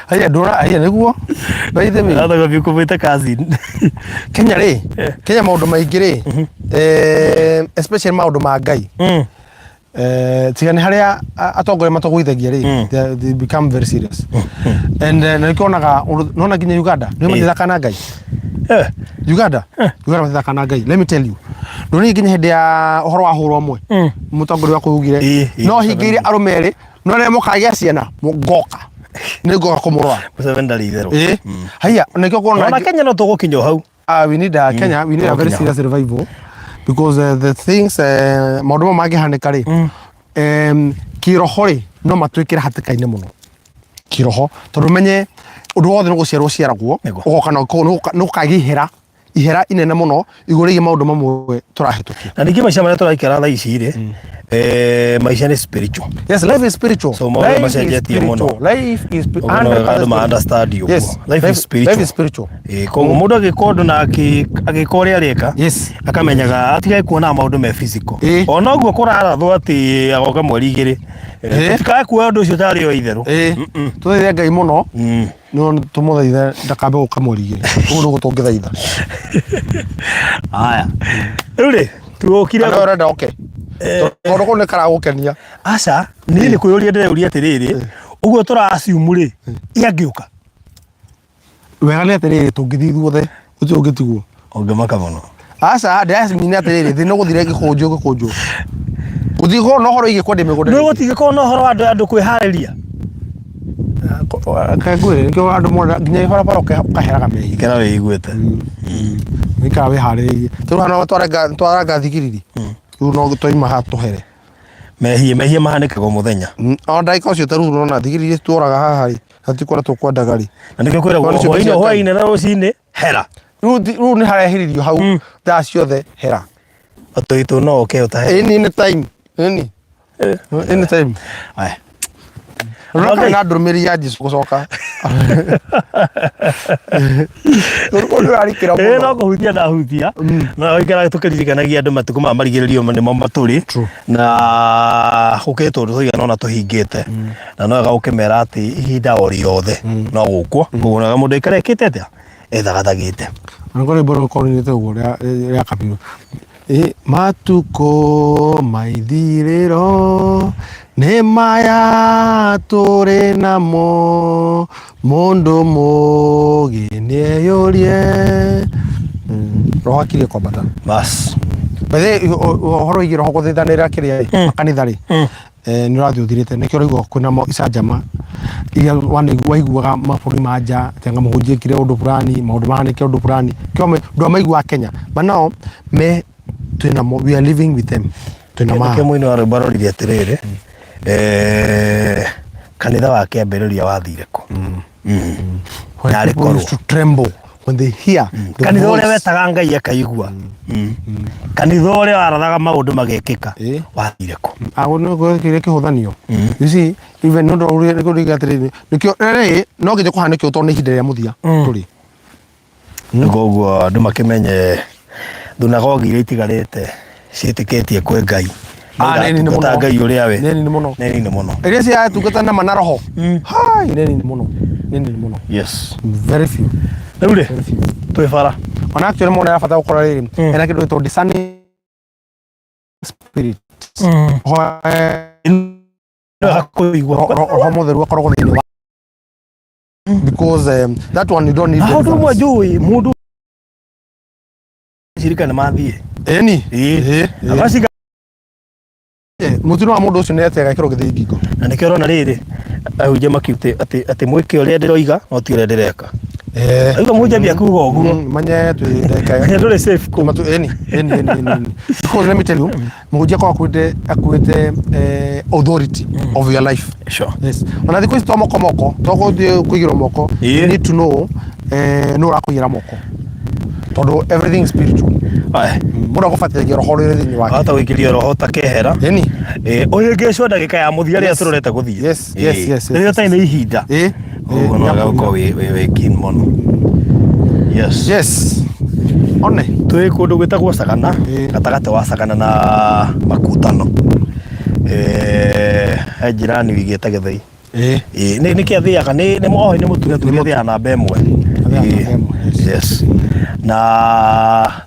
Haya ndũra haya nĩguo, by the way. Ratha kwambia kũmwĩta cousin. Kenya rĩ, Kenya maũndũ maingĩ rĩ, especially maũndũ ma Ngai, tiga nĩ harĩa atongoria matũgũithagia rĩ, they become very serious and na nĩkĩo wonaga nona nginya Uganda nĩ matithaka na Ngai. Uganda matithaka na Ngai. Let me tell you, ndũrĩ nginya hĩndĩ ya ũhoro wa hũrwo ũmwe, mũtongoria wa kũu ugire no hingĩire arũme erĩ, no rĩrĩa mũkagĩa ciana ngoka, nĩ ngoka kũmũrora. Museveni ndarĩ itherũ. Ĩĩ, haiya, nĩkĩo kuona Ona Kenya no tũgũkinya o hau. We need a Kenya, we need a very Tũgũkinya. serious revival because the things, maũndũ mamwe mangĩhanĩka rĩ, kĩroho rĩ, no matwĩkĩre hatĩka-inĩ mũno kĩroho, tondũ menye ũndũ wothe nĩ gũciarwo ũciaragwo. Nĩguo. Ũgoka na nĩ ũkagĩa ihera, ihera inene mũno igũrũ rĩgiĩ maũndũ mamwe tũrahĩtũkia. Na ningĩ maica marĩa tũraikara thaa ici rĩ, maica nĩ spiritual. Yes, life is spiritual. So, maũndũ Life is macenjetie mũno. spiritual. Life is Ũguo no wega andũ ma understand ũguo. Yes. Life is spiritual. Life is spiritual. Ĩĩ, koguo mũndũ agĩka ũndũ na agĩka ũrĩa areka, akamenyaga atigage kuonaga maũndũ me physical. Ona ũguo kũrarathwo atĩ agoka mweri 2, tũtikae kuoya ũndũ ũcio tarĩ o itherũ. Tũthaithe Ngai mũno. No tũmũthaithe ndakambe gũka mweri igĩrĩ. Ũguo nĩguo tũngĩthaitha. Haya. Rĩu rĩ, tuokire Kana ũrenda oke. Tondũ kũu nĩ karagũkenia. Aca, niĩ nĩ kwĩyũria ndĩreyũria atĩrĩrĩ, ũguo tũra assume rĩ, ĩ angĩũka? Wega nĩ atĩrĩrĩ tũngĩthiĩ ithuothe gũtirĩ ũngĩtigwo. Ũngĩmaka mũno. Aca ndĩracimina atĩrĩrĩ thĩ no gũthire gĩkũnjwo gĩkũnjwo. Gũtigũkorwo na ũhoro wĩgiĩ kwendia mĩgũnda. Nĩ gũtingĩkorwo na ũhoro wa andũ andũ kwĩharĩria. Reke ngwĩre nĩkĩo andũ mona nginya barabara ũkaheraga mehia. Ikara wĩiguĩte. Wĩikara wĩharĩrĩirie. Rĩu hana twaranga thigiriri. Rĩu no twaima haha tũhere. Mehia mehia mahanĩkaga o mũthenya. O ndagĩka ũcio ta rĩu ũrona thigiriri tuoraga haha rĩ na ti kũrĩa tũkwendaga rĩ. Na nĩkĩo kwĩragwo Tondũ nĩcio hwainĩ cia Ngai. hwainĩ na rũcinĩ hera. Rĩu nĩ hareheririo hau thaa ciothe hera. Ũtũitũ no ũke ũtahe. Any any time. Any. Any time. Aya. Rora na ndũmĩrĩri ya Jesu gũcoka. Ũrĩa ũrarikĩra Ĩĩ no mũno. kũhutia ndahutia na gũikara tũkĩririkanagia andũ matukũ ma marigĩrĩrio nĩmo matũrĩ True. na gũkĩte ũndũ tũigana ũna tũhingĩte na no wega gũkĩmera atĩ ihinda o rĩothe no gũkwo koguo nĩ wega mũndũ aikare ekĩte atĩa ethagathagĩte Ona korwo rwĩmbo rũkorwo rũinĩte ũguo rĩa rĩa Kabiru. Ĩ, matukũ ma ithirĩro nĩ maya tũrĩ namo mũndũ mũgĩ nĩeyũrie. Roho akirie kwambata. Bas. By the way, ũhoro wĩgiĩ roho gũthaithanĩra kĩrĩa rĩ, makanitha rĩ, nĩ ũrathiĩ ũthirĩte nĩkĩo ũraigua kwĩna icanjama iria waiguaga mabũrũri ma nja atĩ anga mũhunjia ekire ũndũ fulani maũndũ mahanĩkire ũndũ fulani kĩo ndwamaiguaga Kenya but now me twĩnamo we are living with them twĩna ma Nĩkĩo mũini wa rwĩmbo aroririe atĩrĩrĩ kanitha wa kĩambĩrĩria wathire kũ When Narĩ people used korwo. to tremble when they hear the kanitha ũrĩa voice. wetaga ngai akaigua kanitha ũrĩa warathaga maũndũ magekĩka wathire kũ Ago nĩ kĩrĩa kĩhũthanio you see even no ndũrĩ nĩkĩo atĩrĩrĩ nĩkĩo rĩrĩ no nginya kũhanĩke ũũ tondũ nĩ ihinda rĩa mũthia tũrĩ koguo andũ makĩmenye thunagogi iria itigarĩte ciĩtĩkĩtie kwĩ ngai Ah, nĩ nini Iratungata mũno. ngai ũrĩa we Nĩ nini mũno. nĩ nini mũno iria ciratungata nama na roho hai nĩ nini mũno nĩ nini mũno yes very few rĩu rĩ very few twĩ bara ona actually mũndũ arabatara gũkorwo rĩrĩ ena kĩndũ gĩtagwo discerning spirit Hoe- Nĩ wega kũigua roho mũtheru akoragwo thĩinĩ wa because that one you don't need Na ũndũ ũmwe deliverance. njũĩ mũndũ cirika nĩ mathiĩ Ĩni. Ĩĩ. Ĩĩ. Agaciga Mũtino wa mũndũ ũcio nĩ atĩ agekĩrwo gĩthĩi ngingo. Na nĩkĩo ũrona rĩrĩ ahunjia makiute atĩ atĩ mwĩke ũrĩa ndĩroiga no ti ũrĩa ndĩreka. Auga mũhunjia ambia kuga ũguo. Manye twĩ ndagĩka Menya ndũrĩ safe kũu. Matu ĩni ĩni ĩni ĩni. Because let me tell you, mũhunjia akoragwo akuĩte akuĩte authority of your life. Sure. Yes. Ona thikũ ici to moko moko, to gũthiĩ kũigĩrwo moko. Ĩĩ. You need to know nũ ũrakũigĩra moko. Tondũ everything is spiritual. Aya. Mũndũ agũbatithia roho ũrĩa ũrĩ thĩinĩ wake. Wahota gũikĩrio roho ũtakehera. Ĩni. Ũhĩngĩcwo ndagĩka ya mũthia rĩrĩa Yes. tũrorete gũthiĩ. Yes, yes, yes, yes, Rĩrĩa yes, ũtarĩ na ihinda. Ĩĩ. Ũguo no wega gũkorwo wĩ keen mũno. Yes. Yes. One. Twĩ kũndũ gwĩtagwo Sagana, Ĩĩ. gatagatĩ wa Sagana na Makutano. He njirani wĩigĩte gĩthĩi. Ĩĩ. Ĩĩ, nĩ nĩkĩ athĩaga nĩ nĩ oĩ nĩ mũtu gĩtũmi athĩaga namba ĩmwe. Athĩaga Ĩĩ. namba ĩmwe, yes. Yes. Na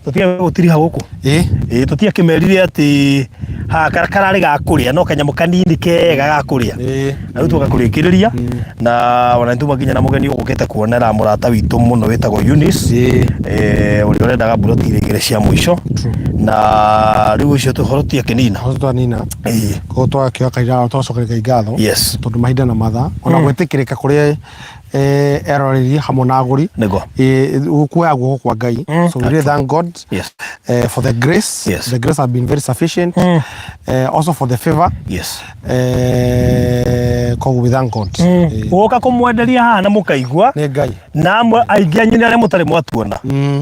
tũtige gũtiriha gũkũ. Ĩĩ. Ĩĩ tũtiakĩmerire atĩ haha kararĩ ga kũrĩa no kanyamũ kanini kega ga kũrĩa. Ĩĩ. Na rĩu tũgoka kũrĩkĩrĩria na ona nĩtuma nginya na mũgeni ũgũkĩte kuonera mũrata witũ mũno wĩtagwo Eunice. Ĩĩ. Ũrĩa ũrendaga mburoti iria igĩrĩ cia mũico. True. Na rĩu ũcio tũhoro tiakĩnina. Ũcio twanina. Ĩĩ. Koguo twakĩoya kahinda twacokeria Ngai ngatho. Yes. Tondũ mahinda na mathaa ona gwĩtĩkĩrĩka kũrĩ eroreri hamwe na agũri. Nĩguo. Kuoya guoko kwa Ngai. So we really thank God. Yes. For the grace. Yes. The grace has been very sufficient. Also for the favor. Yes. Koguo we thank God. Gũka kũmwenderia haha na mũkaigua Nĩ Ngai. Na amwe aingĩ anyu nĩ arĩa mũtarĩ mwatuona.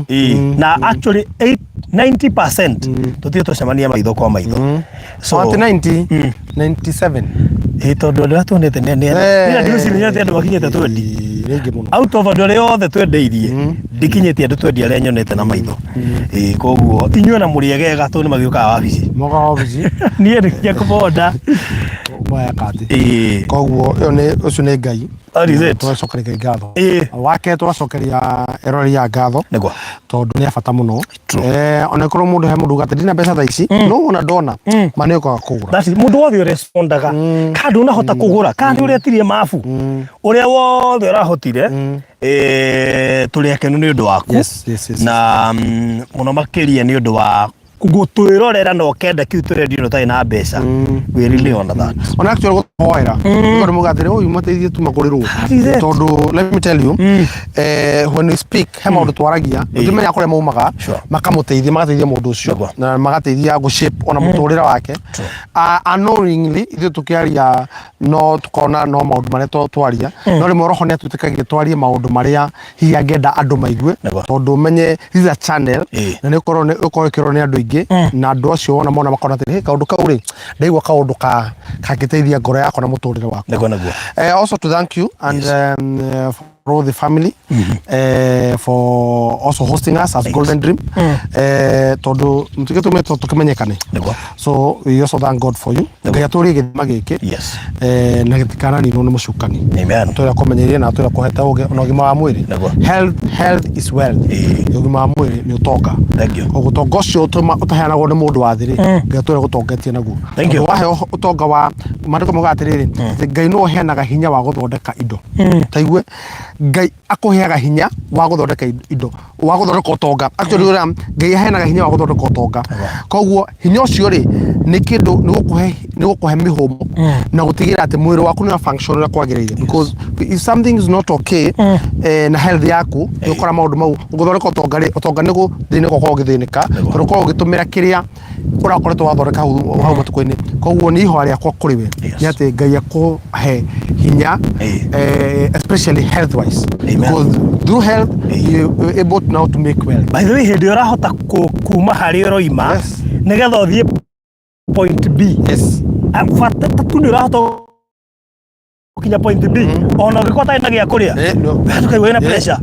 Ĩĩ. Na actually 8 90% tũtirĩ twacemania maitho kwa maitho. So Atĩ 90, 97. Ĩĩ tondũ andũ arĩa tuonete nĩ nĩ nĩ ndigwĩciria atĩ andũ makinyĩte twendi. Nĩ aingĩ mũno. Out of andũ arĩa othe twendeirie ndikinyĩtie andũ twendi arĩa nyonete na maitho. Ĩĩ koguo inyuĩ ona mũrĩ egega tondũ nĩ magĩũkaga wabici. Moka wabici. Niĩ nĩkinya kũbonda. Mweka atĩ. Ĩĩ. Koguo ĩyo nĩ ũcio nĩ Ngai. That is it. Tũracokeria Ngai ngatho. Ĩĩ. Wake tũracokeria eroreri a ngatho Nĩguo. tondũ nĩ a bata mũno. True. Ona korwo mũndũ he mũndũ uga atĩ ndina mbeca thaa ici, no wona ndona ma nĩ ũkaga kũgũra. That is mũndũ wothe ũrespondaga kana ndũnahota kũgũra, kana nĩ ũretirie mabu, ũrĩa wothe ũrahotire, tũrĩ akenu nĩ ũndũ waku. Yes. Na mũno makĩria nĩ ũndũ wa gũtwĩrorera na ũkenda kĩu tũrendio na ũtarĩ na mbeca. We really honor that. Ona actually gũtũhoera tondũ muga atĩrĩ, ũyũ mateithie tu magũrĩrwo. That is it. Tondũ let me tell you, when we speak, he maũndũ twaragia tũtimenya kũrĩa maumaga. Makamũteithia, magateithia mũndũ ũcio na magateithia gũ shape ona mũtũrĩre wake. Unknowingly ithuĩ tũkĩaria no tukona no maũndũ marĩa twaria, no rĩmwe roho nĩ atwĩtĩkagia twarie maũndũ marĩa hihi angĩenda andũ maigue, tondũ ũmenye this is a channel na nĩ ũkorwo nĩ ũkorwo ĩkĩrorwo nĩ andũ aingĩ, na andũ acio wona mona makona atĩrĩ, "Hey, kaũndũ kau rĩ, ndaigua kaũndũ ka kangĩteithia ngoro yakwa na mũtũrĩre wakwa." Nĩguo. Also to thank you and for all the family for also hosting us as Golden Dream, tondũ mũtigĩtũmĩtwo tũkĩmenyekane. So we also thank God for you. Ngai atũrie gĩthima gĩkĩ na gĩtikananinwo nĩ mũcukani. Amen. Tũrĩa kũmenyerie na tũrĩa kũhete ũgĩ na ũgima wa mwĩrĩ. Health is wealth. Ũgima wa mwĩrĩ nĩ ũtonga. Thank you. Koguo ũtonga ũcio ũtaheanagwo nĩ mũndũ wa thĩ rĩ, Ngai atũre gũtongetie naguo. Thank you. Tondũ waheo ũtonga wa maandĩko maugaga atĩrĩrĩ, atĩ Ngai nĩwe ũheanaga hinya wa gũthondeka indo. Taigue Ngai akũheaga hinya wa gũthondeka indo, wa gũthondeka ũtonga. Actually ũrĩa Ngai aheanaga hinya wa gũthondeka ũtonga, koguo hinya ũcio rĩ, nĩ kĩndũ nĩ gũkũhe mĩhũmũ na gũtigĩrĩra atĩ mwĩrĩ waku nĩ wa function ũrĩa kwagĩrĩire, because if something is not okay na health yaku, nĩ ũkora maũndũ mau gũthondeka ũtonga rĩ, ũtonga nĩ gũthĩnĩka, ũkorwo ũgĩthĩnĩka tondũ ũkorwo ũgĩtũmĩra kĩrĩa ũrakoretwo wathondeka hau matukũ-inĩ. Koguo nĩ ihoya rĩakwa kũrĩ we nĩ atĩ Ngai akũhe hinya, especially health wise, because through health you are able now to make wealth. By the way, hĩndĩ ĩrĩa ũrahota kuma harĩa ũroima nĩgetha ũthiĩ point B, bata tu nĩ ũrahota gũkinya point B, ona ũngĩkorwo ũtarĩ na gĩa kũrĩa, No. tũkaigua wĩna pressure.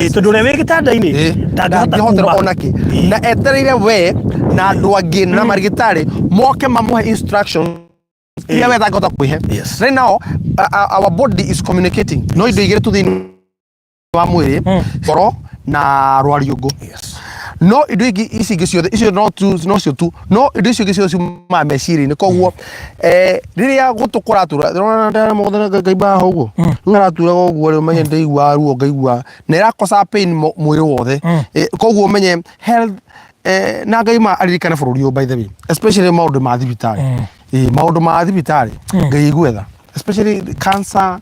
Tondũ ũrĩa wĩ gĩtanda-inĩ ndangĩhota ndangĩhotera kuma. ona kĩ, na etereire we na andũ angĩ na marigitari moke mamũhe instruction iria we atangĩhota kwĩhe. Right now our body is communicating no indo igĩrĩ tu thĩinĩ wa mwĩrĩ, ngoro na rwariũngũ. No indo ingĩ ici ingĩ ciothe icio no tu no cio tu, no indo icio ingĩ ciothe ciumaga meciria-inĩ. Koguo rĩrĩa gũtũ kũratura ngaimba haha ũguo, rĩu haraturaga ũguo rĩ, ũmenye ndĩiguaga ruo, ngaigua na ĩrakosa pain mwĩrĩ wothe. Koguo ũmenye health, na Ngai ma aririkane bũrũri ũyũ, by the way, especially maũndũ ma thibitarĩ. Maũndũ ma thibitarĩ Ngai aigue tha, especially cancer,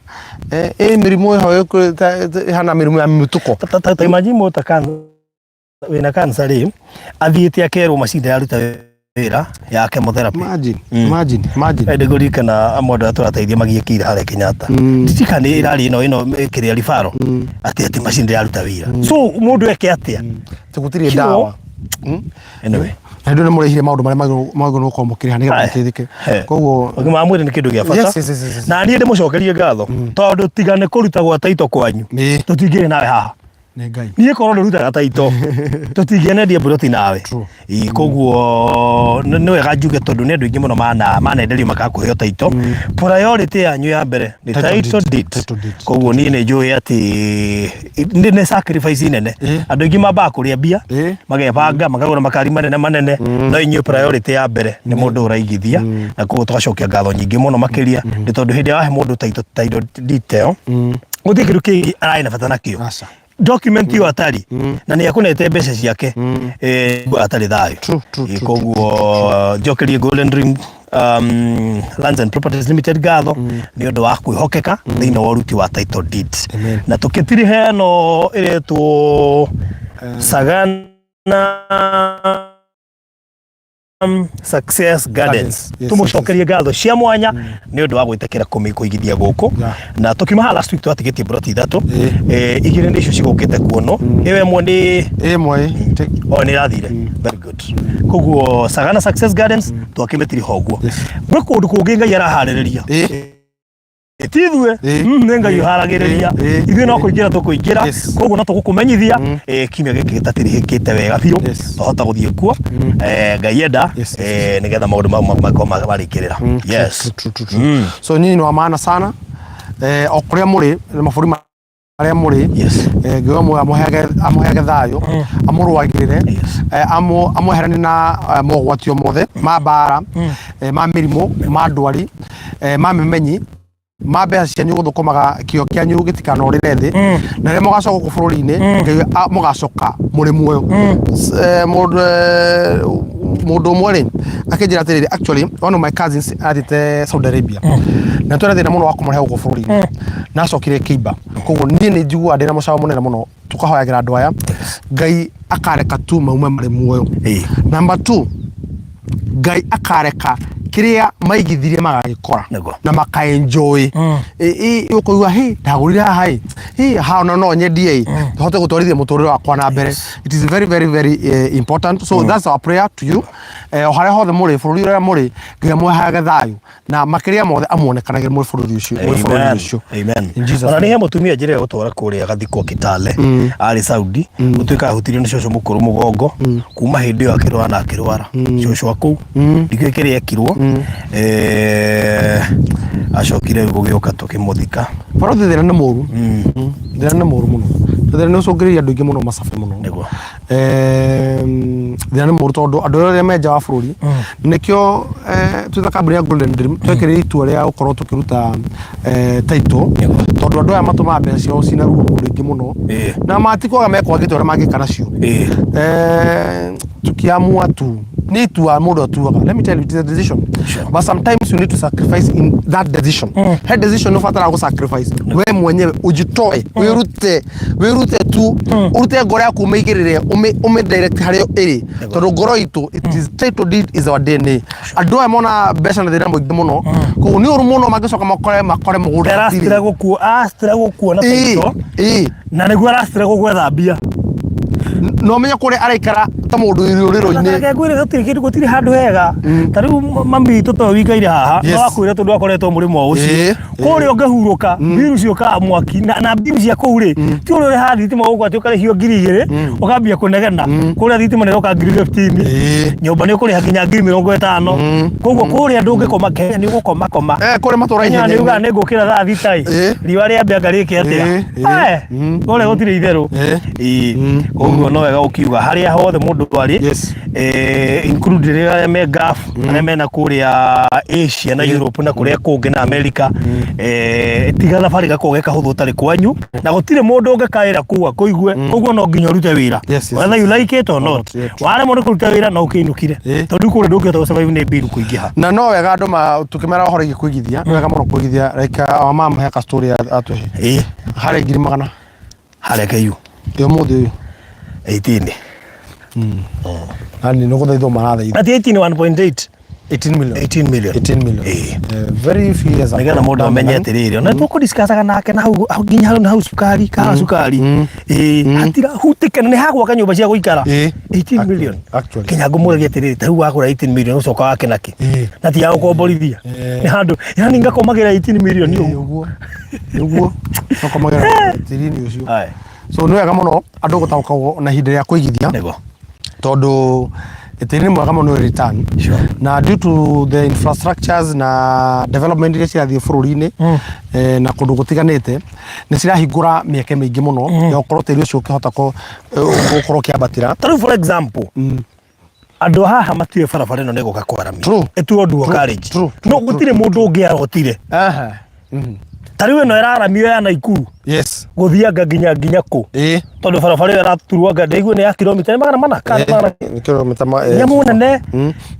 mĩrimũ ĩho ĩhana mĩrimũ ya mĩtũko. Ta imagine mũndũ ta wĩna cancer rĩ, athiĩte akerwo macini ndĩraruta wĩra ya chemotherapy. Imagine, imagine, imagine. Ende ngũririkana amwe andũ arĩa tũrateithia magiĩkĩire harĩa Kenyatta, nditika nĩ ĩrarĩ ĩno ĩkĩrĩa ribaro atĩ macini ndĩraruta wĩra, so mũndũ eke atĩa? Atĩ gũtirĩ Sure. ndawa. Anyway. Na ndũ nĩ mũrĩhire maũndũ marĩa magĩrĩirwo gũkorwo mũkĩrĩha nĩgetha Aye. mũteithĩke. He. Koguo ũgima wa mwĩrĩ nĩ kĩndũ gĩa bata. Yes. Na niĩ ndĩmũcokerie ngatho tondũ tiga nĩ kũruta gwa taito kwanyu, tũtingĩrĩ nawe haha. Nĩ Ngai. Niĩ korwo ndũrutaga taito, tũtingĩenendia mburoti nawe. True. Ĩ, koguo nĩ wega njuge tondũ nĩ andũ aingĩ mũno manenderio makaga kũheo taito, priority yanyu ya mbere nĩ Title title deed. deed. Title deed. Koguo niĩ nĩ njũĩ atĩ nĩ sacrifice nene. Andũ aingĩ mambaga kũrĩa mbia, magebanga makagũra makari manene manene, no inyuĩ priority ya mbere nĩ mũndũ ũraigithia, na koguo tũgacokia ngatho nyingĩ mũno makĩria nĩ tondũ hĩndĩ ĩrĩa wahe mũndũ title deed ta ĩyo, gũtirĩ kĩndũ kĩngĩ ararĩ na bata nakĩo. Aca. Document ĩyo atarĩ na nĩ ekũnete mbeca ciake, atarĩ thayũ. True, Koguo njokerie Golden Dream Lands and Properties Limited ngatho nĩ ũndũ wa kwĩhokeka thĩinĩ wa ũruti wa title deeds. Amen. Na tũkĩtirihe ĩno ĩretwo Sagana Success Gardens. Gardens. Yes. Tũmũcokerie ngatho cia mwanya nĩ ũndũ wa gwĩtĩkĩra kũigithia gũkũ. Na tũkiuma haha last week twatigĩtie mburoti ithatũ. Igĩrĩ nĩ icio cigũkĩte kuonwo, ĩyo ĩmwe nĩ Ĩmwe o nĩ ĩrathire. Very good. Koguo Sagana Success Gardens twakĩmĩtiriha ũguo. Gwĩ kũndũ kũngĩ Ngai araharĩrĩria. Ti ithuĩ. Ĩĩ. Nĩ Ngai ũharagĩrĩria. Ĩĩ. Ithuĩ no kũingĩra tũkũingĩra. Koguo no tũgũkũmenyithia kiumia gĩkĩ gĩtatirihĩkĩte wega biũ. Twahota gũthiĩ kuo. Ngai enda nĩgetha maũndũ mau makorwo marĩkĩrĩra. Yes. True, true, true. So nyinyi ni wa maana sana o kũrĩa mũrĩ na mabũrũri marĩa mũrĩ. Ngai wa muoyo amũheage thayũ, amũrũagĩrĩre, amweheranie na mogwati o mothe ma mbara, ma mĩrimũ, ma ndwari, ma mĩmenyi, ma mbeca cianyu gũthũkũmaga, kĩo kĩanyu gĩtikanorĩre thĩ, na rĩrĩa mũgacoka gũkũ bũrũri-inĩ, Ngai mũgacoka mũrĩ muoyo. Mũndũ ũmwe rĩ akĩnjĩra atĩrĩrĩ, actually one of my cousins athiĩte Saudi Arabia na twĩna thĩna mũno wa kũmũrehe gũkũ bũrũri-inĩ na acokire kĩimba. Koguo niĩ nĩ njiguaga ndĩna mũcayo mũnene mũno tũkahoyagĩra andũ aya, Ngai akareka tu maume marĩ muoyo. Number two, Ngai akareka kĩrĩa maigithirie magagĩkora na makaenjoy. Ũkũigua hĩ ndagũrire haha ĩ hĩ haha ona no nyendie ĩ hote gũtwarithia mũtũrĩre wakwa na mbere. It is very very very important. So that's our prayer to you. O harĩa hothe mũrĩ, bũrũri ũrĩa mũrĩ, Ngai amũheage thayũ na makĩria mothe amuonekanagĩre mwĩ bũrũri ũcio, mwĩ bũrũri ũcio. Amen. In Jesus' Ona nĩ name. he mũtumia njĩra gũtwara kũrĩa gathikwo Kitale arĩ Saudi, gũtuĩka ahutirio nĩ cũcũ mũkũrũ mũgongo, kuma hĩndĩ ĩyo akĩrwara na akĩrwara cũcũ wa kũu, ndikĩũĩ kĩrĩa ekirwo. Acokire gũgĩũka tũkĩmũthika. Barothi, thĩna nĩ mũru. Thĩna nĩ mũru mũno. Thĩna nĩ ũcũngĩrĩirie andũ aingĩ mũno macabe mũno. Thĩna nĩ mũru tondũ andũ arĩa me nja wa bũrũri, nĩkĩo twĩ ta kambuni ya Golden Dream twekĩrire itua rĩa gũkorwo tũkĩruta title, tondũ andũ aya matũmaga mbeca ciao cina ruo rũingĩ mũno na matikwaga mekwagĩte ũrĩa mangĩka nacio. Tukiamua tu ni itua mũndũ atuaga. Let me tell you, it is a decision. But sometimes you need to sacrifice in that decision. He decision ũbataraga gũ sacrifice we mwenyewe, ujitoe, wĩrute, wĩrute tu, ũrute ngoro yaku, ũmĩigĩrĩre, ũmĩ direct harĩa ĩrĩ, tondũ ngoro itũ, it is title deed is our DNA. Andũ aya mona mbeca na thĩna mũingĩ mũno, koguo nĩ ũru mũno mangĩcoka makore mũgũnda hatirĩ. Aracitira gũkuo, aracitira gũkuo na title na nĩguo aracitira gũgwetha mbia. Na ũmenye kũrĩa araikara ta mũndũ irũrĩro-inĩ. Reke ngwĩre, gũtirĩ kĩndũ, gũtirĩ handũ hega. Ta rĩu mami witũ to wikaire haha, no akwĩre tondũ akoretwo mũrĩmo o ũcio. Kũrĩa ũngĩhurũka, mbiru ciũkaga mwaki na mbiru cia kũu rĩ, ti ũrĩa ũrĩhaga thitima gũkũ atĩ ũkarĩhio 2000 ũkambia kũnegena. Kũrĩa thitima nĩ ĩroka 15,000, nyũmba nĩ ũkũrĩha nginya 50,000. Koguo kũrĩa ndũngĩkoma, Kenya nĩ ũgũkoma koma. Kũrĩa matũra Kenya nĩ ugaga nĩ ngũkĩra thaa 6 ĩ, riũa rĩambe anga rĩke atĩa. Kũrĩa gũtirĩ itherũ. Koguo no wega ũkiuga harĩa hothe mũndũ arĩ, include rĩrĩa me Gulf, arĩa mena kũrĩa Asia na Europe na kũrĩa kũngĩ na America, tiga thabarĩ gakorwo ge kahũthũ ũtarĩ kwanyu, na gũtirĩ mũndũ ũngĩkaĩra kũu akũigue. Koguo no nginya ũrute wĩra, whether you like it or not. Waremwo nĩ kũruta wĩra, no ũkĩinũkire, tondũ kũrĩa ndũngĩhota gũ-survive nĩ mbiru kũingĩha. Na no wega andũ tũkĩmera ũhoro wĩgiĩ kũigithia, nĩ wega mũno kũigithia. Like our mom he ka story atũhe harĩa 100,000. Harĩa KU. Ĩ ũmũthĩ ũyũ. 18. Nani nĩ gũthaithwo marathaithwo. Ati 18, 1.8. 18 million. 18 million. 18 million. Very few years ago. Nĩgetha mũndũ amenye atĩrĩrĩ, ona tũkũdiscussaga nake na hau hau nginya hau na hau cukari kaha cukari hatirahutĩke na nĩ hagwaka nyũmba cia gũikara. 18 million. Kinya ngũmũragia atĩrĩrĩ, ta rĩu wagũra 18 million ũcoka wake nakĩ? Na ti ya gũkomborithia, nĩ handũ yani ngakomagĩra 18 million ũguo. Ũguo ũkomagĩra tĩri-inĩ ũcio. So nĩ wega mũno andũ gũtaũkagwo na ihinda rĩa kũigithia, tondũ tĩri nĩ mwega mũno return. Na due to the infrastructures na development iria cirathiĩ bũrũri-inĩ na kũndũ gũtiganĩte, nĩ cirahingũra mĩeke mĩingĩ mũno ya gũkorwo tĩri ũcio ũkĩhota gũkorwo ũkĩambatĩra. Ta rĩu for example, andũ haha matiũĩ barabara ĩno nĩ ĩgũka kwaramio. Ĩtuo dual carriage. No gũtirĩ mũndũ ũngĩ arotire. Ta rĩu ĩno ĩraramio ya Naikuru gũthianga nginya kũ, tondũ barabara ĩyo ĩraturwo anga ndaigua nĩ ya kilomita nĩ 400 kana magana Nĩ kilomita nyamũ nene.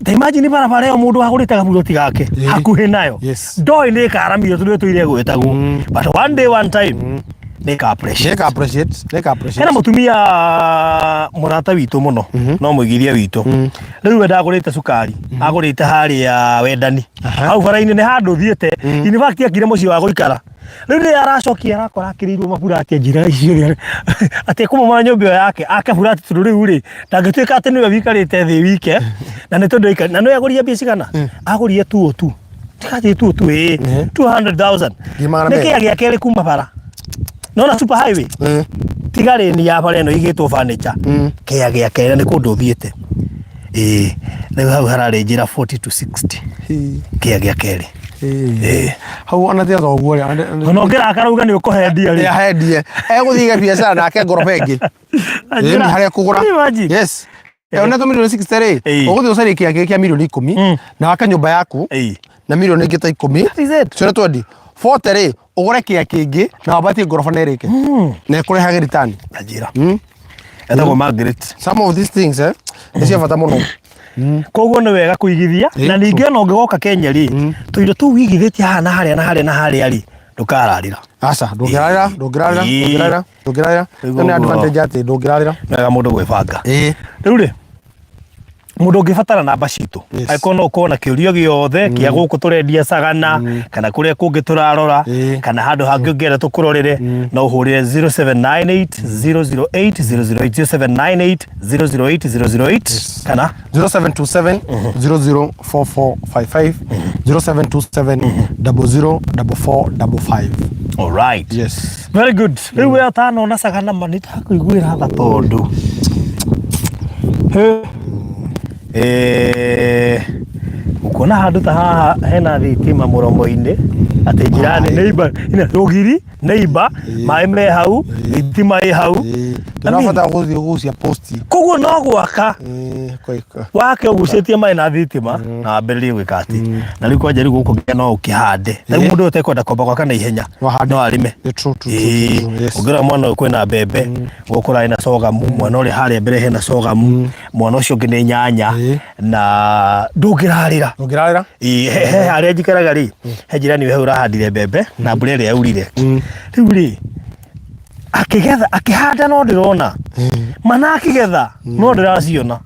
Ta imagine barabara ĩyo mũndũ agũrĩte gaburoti gake hakuhĩ nayo, ndoĩ nĩ ĩkaramio tondũ ĩtũire ĩgwĩtagwo, but one day, one time nĩ ĩka appreciate. Nĩ ĩka appreciate, nĩ ĩka appreciate. Hena mũtumia mũrata witũ mũno, no mũigithia witũ rĩu we ndagũrĩte cukari, agũrĩte harĩa Wendani hau bara-inĩ, nĩ handũ thiĩte. In fact akire mũciĩ wa gũikara. Rĩu rĩrĩa aracokia arakora akĩrĩirwo maburati njĩra icio atĩ kũmomora nyũmba ĩyo yake ake burati, tondũ rĩu rĩ ndangĩtuĩka atĩ nĩwe wikarĩte thĩ wike na nĩ tondũ na nĩwe agũrire mbia cigana, agũrire 202. Tigatĩ tu tu ĩ 200,000. Ngiri magana Nĩ merĩ. kĩa gĩa kerĩ kuma bara. Nona super highway. Tiga rĩni ya bara ĩno igĩtwo furniture. Kĩa gĩa kerĩ nĩ kũndũ ũthiĩte. Ĩĩ rĩu hau hararĩ njĩra 40 to 60. Kĩa gĩa kerĩ. Ĩĩ. Hau ona tiga thoguo rĩ. Ona ũngĩrakara uga nĩ ũkũhendia rĩ. Ahendie. Egũthiĩ ige biacara nake ngoroba ĩngĩ. Njĩra- Ĩĩ, harĩa kũgũra. Imagine. Yes. Ona to milioni 60 rĩ, Ĩĩ. ũgũthiĩ ũcarie kĩea kĩngĩ kĩa milioni 10 na wake nyũmba yaku Ĩĩ. na milioni ingĩ ta 10. That is it. Cione twendi. 40 rĩ, ũgũre kĩea kĩngĩ na wambatie ngoroba na ĩrĩke. Na ĩkũrehage return. Na njĩra. Etagwo Margaret. Some of these things eh, nĩ cia bata mũno. Koguo nĩ wega kũigithia Ĩĩ, na ningĩ ona ũngĩgoka Kenya rĩ, tũindo tũu wĩigithĩtie haha na harĩa na harĩa na harĩa rĩ, ndũkararĩra. Aca, ndũngĩrarĩra, ndũngĩrarĩra, Ĩĩ. ndũngĩrarĩra, ndũngĩrarĩra. Rĩu Ĩyo nĩ ũguo. advantage atĩ ndũngĩrarĩra. Nĩ wega mũndũ gwĩbanga. Ĩĩ. Rĩu rĩ, mũndũ ũngĩbatara namba citũ Yes. angĩkorwo no ũkorwo na kĩũria gĩothe kĩa gũkũ tũrendia Sagana kana kũrĩa kũngĩ tũrarora Ĩĩ. kana handũ hangĩ ũngĩenda tũkũrorere no ũhũrĩre 0798 008 008 0798 008 008 kana 0727 004455 0727 004455. Alright. Yes. Very good. Rĩu we ũtanona Sagana ma nĩndakũiguĩra tha tondũ Hĩ. Eh, ũkuona handũ ta haha hena thitima mũromo-inĩ atĩ njirani neighbor ina rũgiri neighbor maĩ me hau thitima ĩ hau I mean, Ndĩrabatara gũthiĩ gũgucia posti. koguo no gwaka Ĩĩ, kwa- wake ũgucĩtie maĩ na thitima na wambĩrĩrie gwĩka atĩ na rĩu kwanja rĩu gũkũ nginya no ũkĩhande rĩu mũndũ ũyũ ũtekwenda kwamba gwaka na ihenya No ahande. no arĩme Ĩĩ, true, true, true, true, true, yes. ũngĩrora mwana ũyũ kwĩna mbembe gũkũ ũrarĩ na cogamu mwana ũrĩa harĩa mbere hena cogamu mwana ũcio ũngĩ nĩ nyanya Ĩĩ. na ndũngĩrarĩra Ndũngĩrarĩra? Ĩĩ, he he harĩa njikaraga rĩ he jirani wĩ hau ũrahandire mbembe na mbura ĩrĩa yaurire rĩu rĩ akĩgetha akĩhanda no ndĩrona mana akĩgetha no ndĩraciona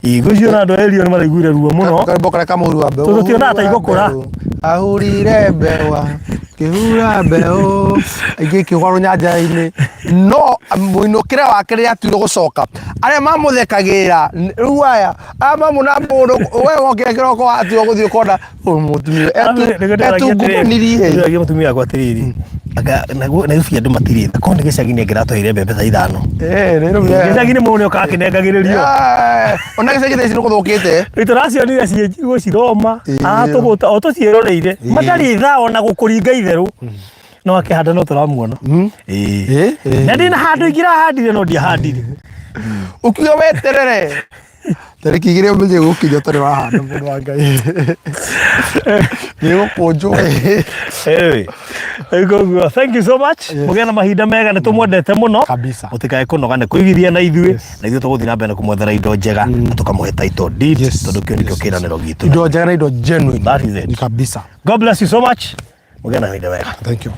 Ĩĩ, ngwĩciria andũ a area nĩ maraiguire ruo mũno Karwĩmbo karĩa ka mũhuri wa mbeũ. Tondũ tionaga ta igũkũra. Ahurire mbeũ, akĩhura mbeũ, ingĩ ikĩgwa rũnyanjara-inĩ. No mũinũkĩre wake rĩrĩa atuire gũcoka, arĩa mamũthekagĩrĩra, rĩu aya, aya mamũna mũndũ, we wokĩra kĩroko watua gũthiĩ ũkona ũyũ mũtumia etungumanirie. Ndĩragia mũtumia wakwa atĩrĩrĩ anga naguo Nairobi andũ matirĩ tha korwo nĩ gĩcagi nĩ angĩratwaire mbembe thaa ithano Eh, Nairobi. Gĩcagi-inĩ mũndũ nĩ okaga akĩnengagĩrĩrio Eh, ona gĩcagi thaa ici nĩ gũthũkĩte. Rĩu tũracionire ciĩ njigũ ciroma aratũgũta o tũciĩroreire matarĩ tha ona gũkũringa itherũ no akĩhanda no tũramuona Ĩĩ. Ĩĩ, ĩĩ. Na ndĩna handũ ingĩrahandire no ndiahandire Ũkiuga weterere. Tarĩki igĩrĩ ũmenye gũkinya ũtarĩ wahanda mũndũ wa Ngai. Gĩgũkũnjwo. Anyway, rĩu koguo thank you so much mũgĩe na mahinda mega nĩ tũmwendete mũno Kabisa. mũtikae kũnoga nĩ kũigithia na ithuĩ na ithuĩ tũgũthiĩ na mbere na kũmwethera indo njega na tũkamũhe title deed tondũ kĩu nĩkĩo kĩranĩro gitũ Indo njega na indo genuine. That is it. Kabisa. God bless you so much mũgĩe na mahinda mega Thank you.